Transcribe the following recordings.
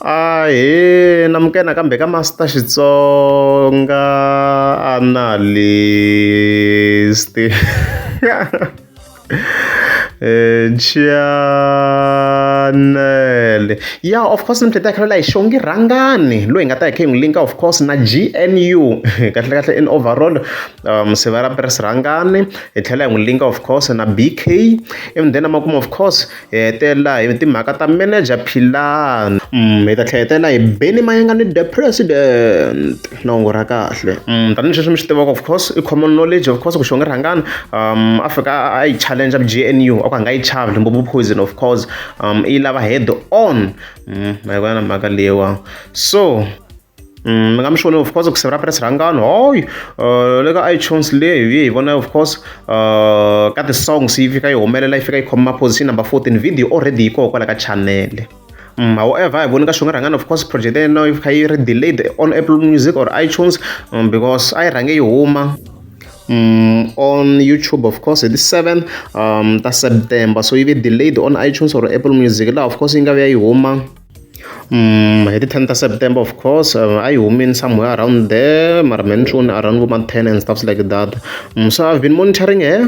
Ahee namukela nakambe ka Master Xitsonga Analyst channel ya of course ni tlhela hi Xongi Rhangani loyi hi nga ta hi kha hi n'wi linka of course na G_N_U kahle kahle in overall Sivara Press Rhangani hi tlhela hi n'wi linka of course na B_K ivi then makumu of course hi hetelela hi timhaka ta manager Philani hi ta tlhela hetelela hi Benny Mayengani the president na hungu ra kahle tanihi sweswi mi swi tivaka of course i common knowledge of course ku Xongi Rhangani a fika a yi challenge G_N_U a ku a nga yi chavi Limpopo poison of course i lava head on ma yi vona na mhaka leyiwa so mi nga mi swi voni of course ku siva ra press rhangani hoy le ka iTunes leyi hi hi vona of course ka ti-songs yi fika yi humelela yi fika yi khoma position number 14 video already yi koho kwala ka channel. However hi voni ka Xongi Rhangani of course project ya yena yi kha yi ri delayed on Apple Music or iTunes because a yi rhange yi huma on YouTube of course hi ti 7 ta September so yi ve delayed on iTunes or Apple Music laha of course yi nga vuya yi huma hi ti 10 ta September of course a yi humini somewhere around there mara me ni swi voni around vo ma 10 and stuff like that. So I've been monitoring her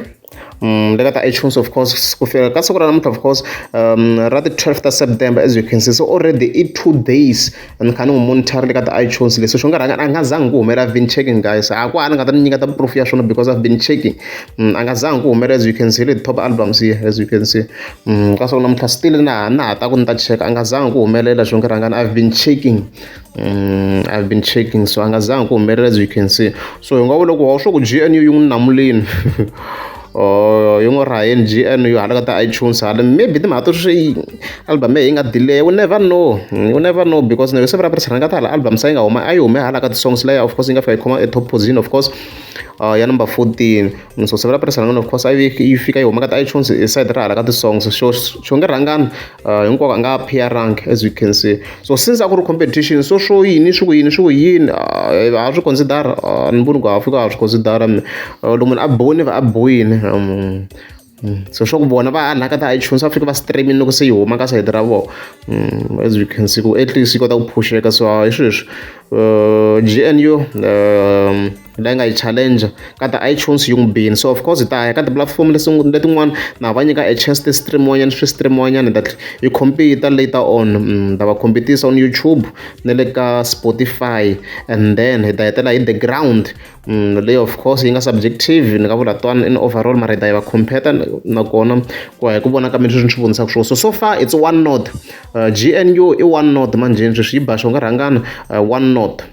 le ka ti-iTunes of course ku fika ka siku ra namuntlha of course ra ti 12 ta September as you can see so already i 2 days ni kha ni n'wi monitor le ka ti-iTunes leswi swi nga rhanga a nga zangi ku humela. I've been checking, guys, a ku a ni nga ta ni nyika ta proof ya swona because I've been checking. A nga zangi ku humela as you can see le top albums here as you can see. Ka siku namuntlha still na ha ta ku ni ta check a nga zangi ku humelela Xongi Rhangani. I've been checking. I've been checking so a nga zangi ku humelela as you can see. So hi nga vula ku wa swo ku G_N_U yi n'wi namulini yi n'wi raheni G_N_U hala ka ti-iTunes hala maybe timhaka to swi album yi nga delay. We never know, we never know because na Siva ra Press Rhangani hala album se yi nga huma a yi hume hala ka ti-songs leya of course yi nga fika yi khoma e top position of course ya number 14. So Siva ra Press Rhangani of course a yi fika yi huma ka ti-iTunes hi side ra hala ka ti-songs. So Xongi Rhangani hinkwako a nga appear-angi as you can see. So since a ku ri competition so swo yini swi ku yini swi ku yini ha swi consider ni voni ku ha fika ha swi consider loko munhu a biwini va a biwini. So swa ku vona va hala ka ti-iTunes va fika va stream-ini loko se yi huma ka sayiti ra vona as you can see ku at least yi kota ku phusheka. So hi sweswi G_N_U leyi nga yi challenge ka ti-iTunes yi n'wi bini. So of course hi ta ya ka ti-platform letin'wana na va nyika a chance ti-stream wanyana swi stream wanyana hi ta hi compete later on ta va competisa on YouTube na le ka Spotify and then hi ta hetelela hi the ground leyi of course yi nga subjective ni nga vula twana in overall mara hi ta yi va compare nakona ku ya hi ku vona ka mina sweswi ni swi vonisaka swona. So so far it's one nought G_N_U i one nought manjheni sweswi yi ba Xongi Rhangani one nought.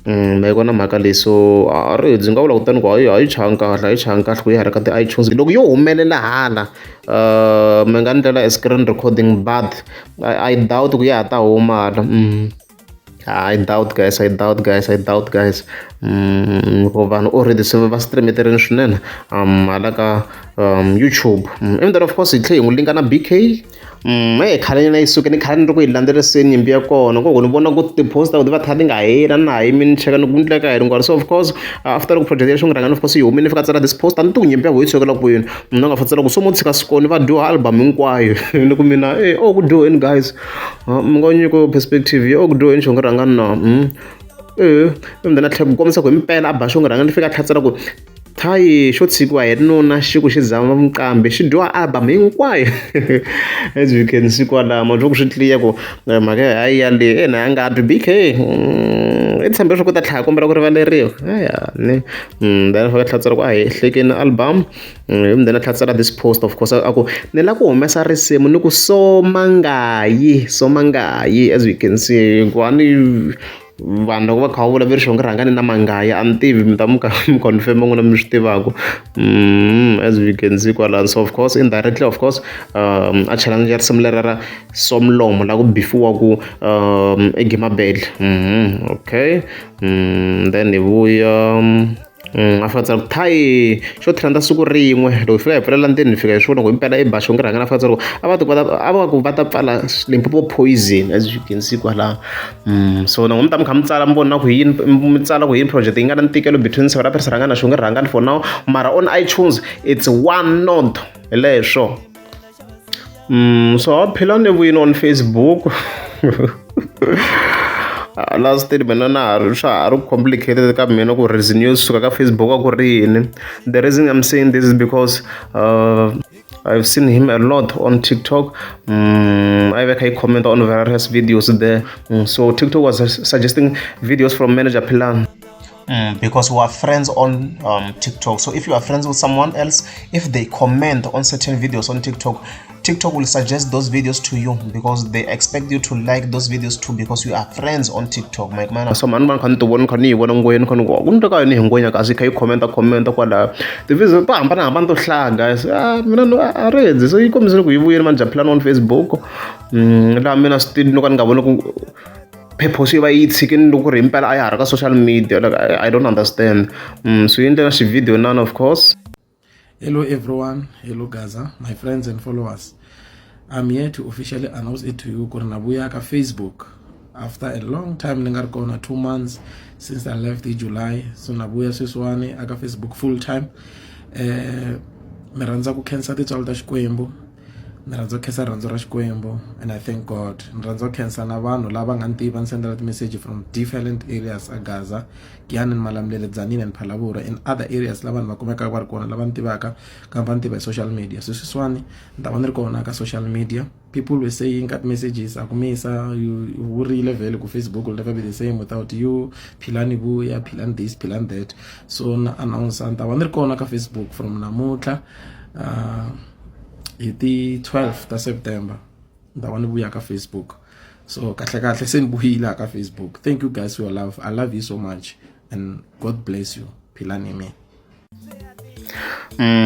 Ma yi vona mhaka leyi so a ri ndzi nga vula kutani ku hayi a yi changi kahle a yi changi kahle ku ya hala ka ti-iTunes loko yo humelela hala mi nga ndlela e screen recording but I doubt ku ya ha ta huma hala. I doubt, guys, I doubt, guys, I doubt, guys. Ku vanhu already se va stream-eterini swinene hala ka YouTube. And then of course hi tlhela hi n'wi linka na B_K. E khale nyana yi suke ni khale ni ri ku yi landzeriseni nyimpi ya kona ku ni vona ku ti-post ti va ti kha ti nga heli a na ha yimi ni cheka ni ku endleka yini so of course after loko project ya Xongi Rhangani of course yi humile ni fika tsala this post a ni ti ku nyimpi ya vo yi sukela kwini munhu a nga fa tsala ku so mo tshika swikoni va dyoha album hinkwayo ni ku mina e o ku dyoheni guys mi nga nyika perspective ya o ku dyoheni Xongi Rhangani na e then a tlhela ku kombisa ku hi mpela a ba Xongi Rhangani ni fika a tlhela tsala ku thayi xo tshikiwa hi nuna xi ku xi zama nqambi xi dyoha album hinkwayo as you can see kwalamo ma ku swi clear ku mhaka hayi yaleyo ina a nga twi B_K i tshembe leswaku u ta tlhela kombela ku rivaleriwa aya ne then a fika a tlhela ku a hi hlekeni album then a tlhela tsala this post of course a ku ni lava ku humesa risimu ni ku somangayi somangayi as you can see ku a ni vanhu loko va kha va vula va ri Xongi Rhangani na Mangayi a ni tivi mi ta mi kha mi confirm n'wina mi swi tivaka as we can see kwalano. So of course indirectly of course a challenge risimu leri ra Somlomo la ku bifiwaku i Gimabele. Okay, then hi vuya a fika tsala ku thayi xo trenda siku rin'we loko hi fika hi pfulela ndzeni hi fika hi swi vona ku himpela i ba Xongi Rhangani a fika tsala ku a va ti a va ku va ta pfala Limpopo poison as you can see kwalaho. So na n'wina mi ta mi kha mi tsala mi vona ku hi yini mi tsala ku hi yini project yi nga na ntikelo between Siva ra Press Rhangani na Xongi Rhangani for now mara on iTunes it's one nought hi leswo. So Philani vuyini on Facebook. Last mina na ha ri swa ha ri complicated ka mina ku reason yo suka ka Facebook a ku ri yini. The reason I'm saying this is because I've seen him a lot on TikTok. I have a comment on various videos there. So TikTok was suggesting videos from Manager Philani. Because we are friends on TikTok. So if you are friends with someone else, if they comment on certain videos on TikTok, TikTok will suggest those videos to you because they expect you to like those videos too because you are friends on TikTok. Mike man. So man man kha ni vona kha ni yi vona ngwenya kha ni ku ku ndleka yini hi ngwenya kasi kha yi commenta commenta kwalaho ti-videos to hambanahambana to hlaya guys. Ah, mina no a redzi so yi kombisile ku yi vuyile Manager Philani on Facebook. Laha mina still no ka ni nga voni ku purpose yi va yi tshikini loko ku ri himpela a ya ha ri ka social media like I don't understand. So yi endle na xi-video nana of course. Hello everyone, hello Gaza, my friends and followers. I'm here to officially announce it to you ku ri na vuya ka Facebook after a long time ni nga ri kona 2 months since I left in July. So na vuya sweswiwani aka Facebook full time. Mi rhandza ku khensa tintswalo ta Xikwembu, ni rhandza ku khensa rirhandzu ra Xikwembu and I thank God. Ni rhandza ku khensa na vanhu lava nga ni tiva ni sendela ti-message from different areas a Gaza, Giyani, Malamulele, Tzaneen and Phalaborwa and other areas la vanhu va kumekaka va ri kona lava ni tivaka kambe va ni tiva hi social media. So sweswiwani ni ta va ni ri kona ka social media. People were saying ka messages a ku misa you vurile vhele ku Facebook will never be the same without you, Philani vuya, Philani this, Philani that. So na announce ni ta va ni ri kona ka Facebook from namuntlha hi ti 12 ta September ni ta va ni vuya ka Facebook. So kahle kahle se ni vuyile ka Facebook. Thank you guys for your love. I love you so much and God bless you. Philani me.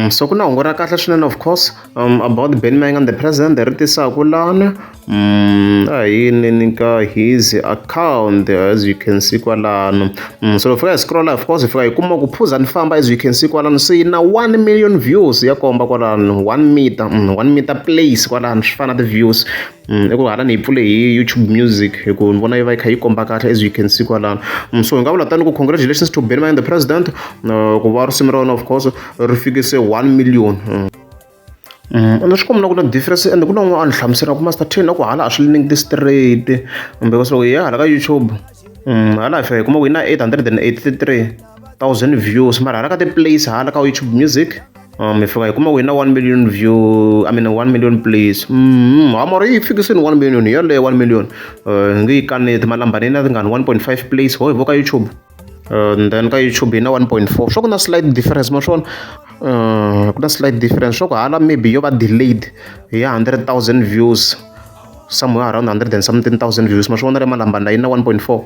So ku na hungu ra kahle swinene of course about Benny Mayengani the president ri tisaku lana a hi yineni ka his account as you can see kwalano. So loko fika hi scroll of course hi fika hi kuma ku phuza ni famba as you can see kwalano se yi na 1 million views ya komba kwalano 1 meter 1 meter place kwalano swi fana na ti-views. I ku hala ni yi pfule hi YouTube Music hi ku ni vona yi va yi kha yi komba kahle as you can see kwalano. So hi nga vula tani ku congratulations to Benny Mayengani the president ku va risimu ra wena of course ri fikise 1 million. Ende swi komba na ku na difference ende ku na un'wana a ni hlamusela ku Master Ten a ku hala a swi link straight because loko hi ya hala ka YouTube hala hi fika hi kuma ku yi na 883,000 views mara hala ka ti-plays hala ka YouTube Music hi fika hi kuma ku yi na 1 million view, I mean 1 million plays. Ha mara yi fikisini 1 million hi yaleyo 1 million hi nge yi kaneti malambani na tingani 1.5 plays ho hi vo ka YouTube. And then ka YouTube yi na 1.4 swa ku na slight difference ma swona ku na slight difference swa ku hala maybe yo va delayed hi 100,000 views somewhere around 100 and something thousand views ma swona le malambani la yi na 1.4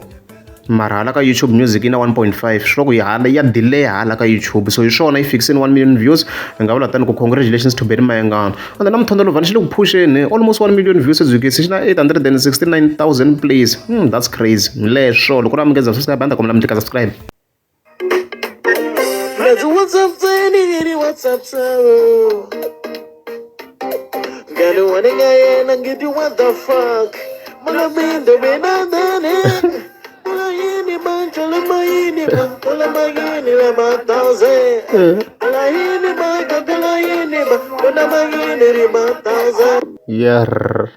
mara hala ka YouTube Music yi na 1.5 swi ku yi hala ya delay hala ka YouTube. So hi swona yi fikisini 1 million views hi nga vula tani ku congratulations to Benny Mayengani. And then na Mthondolovhana xi le ku phuxeni almost 1 million views as you can see xi na 869,000 plays. That's crazy leswo loko ri amukeza subscribe a ni ta kombela mi tlika subscribe. Let's what's up, what's up, so. Ngalo wanenga yena ngithi what the fuck. Mula mina ndani. Mula yini manje lama yini ma mula mayini lama thousand. Mula yini ma mula yini ma mula mayini lama thousand. Yerr.